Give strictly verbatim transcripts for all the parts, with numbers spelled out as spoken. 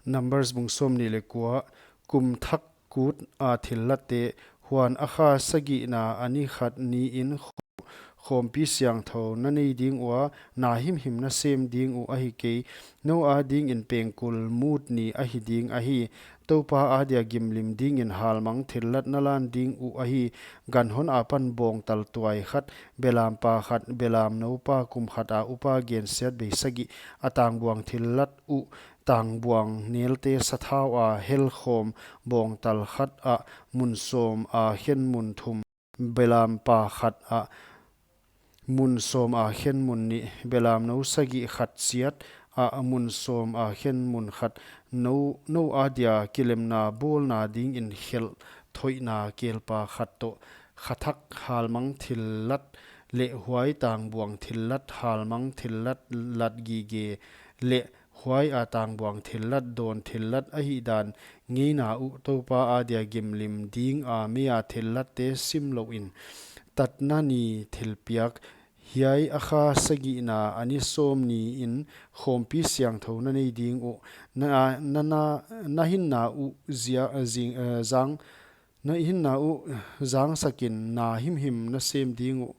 Numbers bung sawmnih leh kua. Kum thak kut a thillatte. Huan a kha sagihna a ni khat niin khawmpi siangthou na nei ding ua, na himhim na sem ding uh ahi kei. Nou adingin pengkul mut ni ahi ding ahi. Toupa adia gimlim dingin halmang thillat na lan ding uh ahi. Ganhon apan bawngtal tuai khat, belampa khat, belamnou pa kum khat a upa gensiatbei sagih, a tangbuang thillat uh tangbuang nelte sathau a helkhawm bawngtal khat ah mun sawm a khen mun thum, belampa khat ah mun sawm a khen mun nih, belamnou sagih khat chiat ah mun sawm a khen mun khat, nou, nou adia kilemna bawlna dingin khelh thoihna kelpa khat toh, kha thak halmang thillat leh huai tangbuang thillat, halmang thillat lat gige leh huai a tangbuang thillat, dawn thillat ahihdan ngeina uh Toupa adia gimlim dinga meia thillatte sim louin, tatna ni thilpiak, hiai a kha sagihna a ni sawm niin khawmpi siangthou na nei ding uh. Na, na, na, na hinna uh zia, zing, eh, zang, na hinna uh zangsakin na himhim na sem ding uh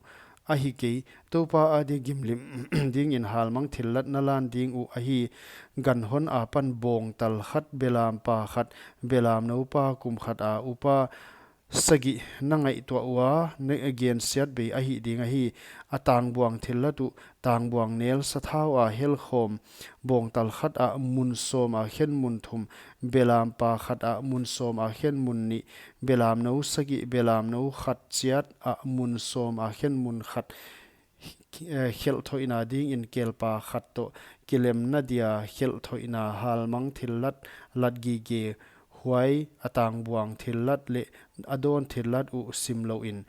ahi kei. Toupa adia gimlim dingin halmang thillat na lan ding uh ahi. Ganhon apan bawngtal khat, belampa khat, belamnou pa kum khat a upa sagih na ngaihtuah ua na gensiatbei ahi ding ahi. A tangbuang thillat uh tangbuang nel sathau a helkhawm bawngtal khat ah mun sawm a khen mun thum, belampa khat ah mun sawm a khen mun nih, belamnou sagih, belamnou khat chiat ah mun sawm a khen mun khat, eh, khelh thoihna dingin kelpa khat toh, kilemna dia khelh thoihna halmang thillat lat gige, huai a tangbuang thillat leh a dawn thillat uh sim louin,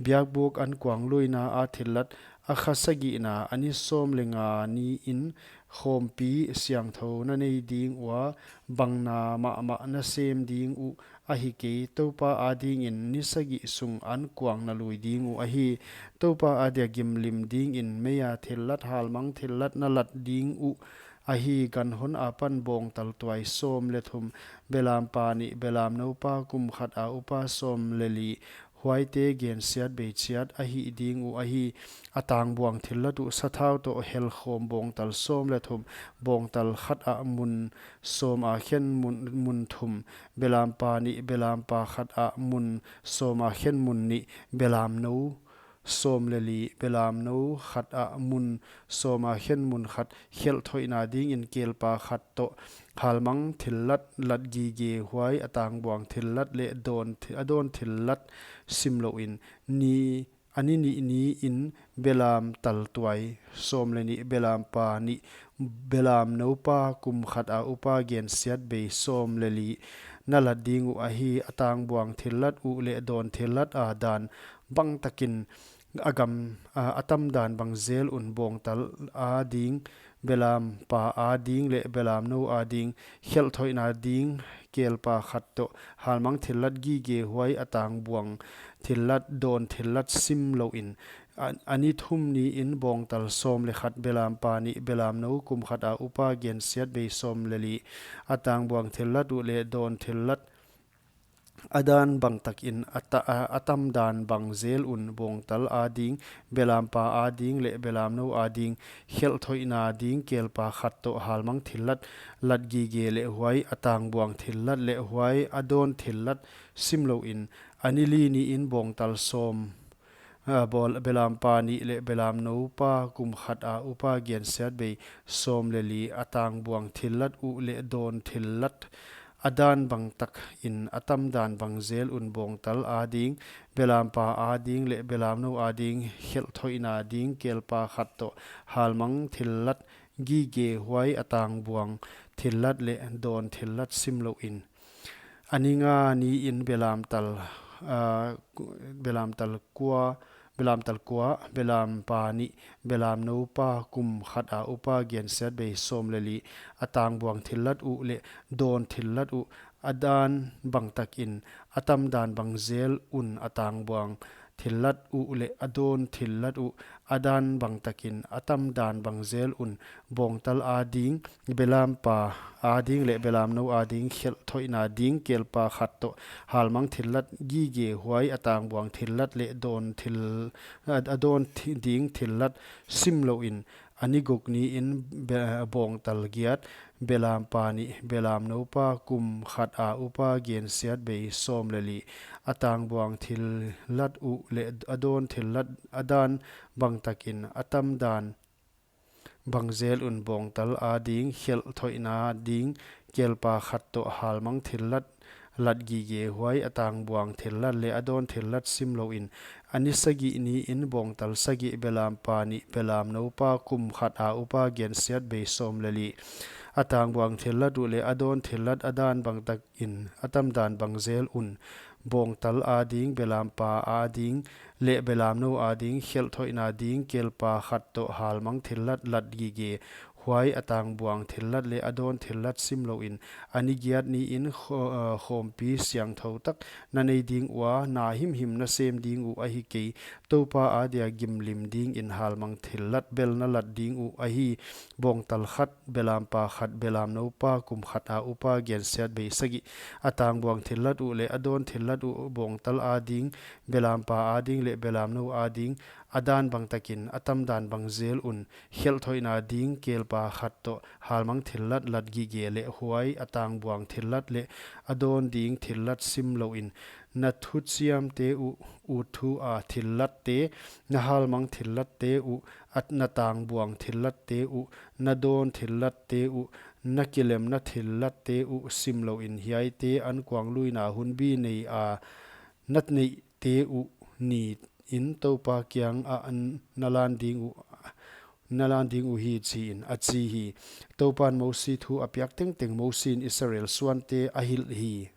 biakbuk ankuang luina a thillat, a kha sagihna a ni sawm leh nga niin khawmpi siangthou na nei ding ua, bangna mahmah na sem ding uh ahi kei. Toupa adingin ni sagih sung ankuang na lui ding uh ahi. Toupa adia gimlim dingin meia thillat, halmang thillat na lat ding uh ahi. Ganhon apan bawngtal tuai sawm leh thum, belampa nih, belamnou pa kum khat a upa sawm leh li, huaite gensiatbei chiat ahi ding uh ahi. A tangbuang thillat uh sathau toh helkhawm bawngtal sawm leh thum, bawngtal khat ah mun sawm a khen mun, mun thum, belampa nih, belampa khat ah mun sawm a khen mun nih, belamnou sawm leh li, belamnou khat ah mun sawm a khen mun khat, khelh thoihna dingin kelpa khat toh, halmang thillat lat gige, huai a tangbuang thillat leh dawn thi-, a dawn thillat sim louin, ni, a ni nih niin belamtal tuai sawm leh nih, belampa nih, belamnou pa kum khat a upa gensiatbei sawm leh li na lat ding uh ahi. A tangbuang thillat uh leh dawn thillat a dan bangtakin a gam, a, a tamdan bang zel un bawngtal ading, belampa ading leh belamnou ading, khelh thoihna ding kelpa khat toh, halmang thillat gige, huai a tangbuang thillat, dawn thillat sim louin, a, a ni thum niin bawngtal sawm leh khat, belampa nih, belamnou kum khat a upa gensiatbei sawm leh li, a tangbuang thillat uh leh dawn thillat a dan bangtakin a ta-, a, a tamdan bang zel un bawngtal ading, belampa ading leh belamnou ading, khelh thoihna ding kelpa khat toh, halmang thillat lat gige leh huai a tangbuang thillat leh huai a dawn thillat sim louin, a ni li niin bawngtal sawm, a, bawl, belampa nih leh belamnou pa kum khat a upa gensiatbei sawm leh li, a tangbuang thillat uh leh dawn thillat a dan bangtakin a tamdan bang zel un bawngtal ading, belampa ading leh belamnou ading, khelh thoihna ding kelpa khat toh, halmang thillat gige, huai a tangbuang thillat leh dawn thillat sim louin, a ni nga niin belamtal, a, belamtal kua, belamtal kua, belampa nih, belamnou pa kum khat a upa gensiatbei sawm leh li, a tangbuang thillat uh leh dawn thillat uh a dan bangtakin a tamdan bang zel un a tangbuang thillat uh leh a dawn thillat uh a dan bang takin a tam dan bang zel un, bawngtal ading, belampa ading leh belamnou ading khelh thoihna ding kelpa khat toh halmang thillat gige, huai a tangbuang thillat leh dawn thil, a, a dawn thi-, ding thillat sim louin, a ni guk niin be-, bawngtal giat, belampa nih, belamnou pa kum khat a upa gensiatbei sawm leh li, a tangbuang thillat uh leh a dawn thillat a dan bang takin a tam dan bang zel un, bawngtal ading khelh thoihna ding kelpa khat toh halmang thillat lat gige, huai a tangbuang thillat leh a dawn thillat sim louin, a ni sagih niin bawngtal sagih, belampa nih, belamnou pa kum khat a upa gensiatbei sawm leh li, a tangbuang thillat uh leh a dawn thillat a dan bang takin a tam dan bang zel un, bawngtal ading, belampa ading leh belamnou ading khelh thoihna ding kelpa khat toh halmang thillat lat gige, huai a tangbuang thillat leh a dawn thillat sim louin, a ni giat niin kho-, eh, khawmpi siangthou tak na nei ding ua, na himhim na sem ding uh ahi kei, Toupa adia gimlim dingin halmang thillat bel na lat ding uh ahi, bawngtal khat, belampa khat, belamnou pa kum khat a upa gensiatbei sagih, a tangbuang thillat uh leh a dawn thillat uh, bawngtal ading, belampa ading leh belamnou ading, a dan bang takin a tam dan bang zel un, khelh thoihna ding kelpa khat toh halmang thillat lat gige leh huai a tangbuang thillat leh a dawn ding thillat sim louin, na thuchiamte uh, utthu a thillatte, na halmang thillatte uh, a, na tangbuang thillatte uh, na dawn thillatte uh, na kilemna thillatte uh sim louin, hiaite ankuangluina hunbi nei a na neihte uh niin Toupa kiangah na lan ding uh, na lan ding uhi, chiin, a chi hi. Toupan Mosi thu a piak tengteng Mosiin Israel suante a hilh hi.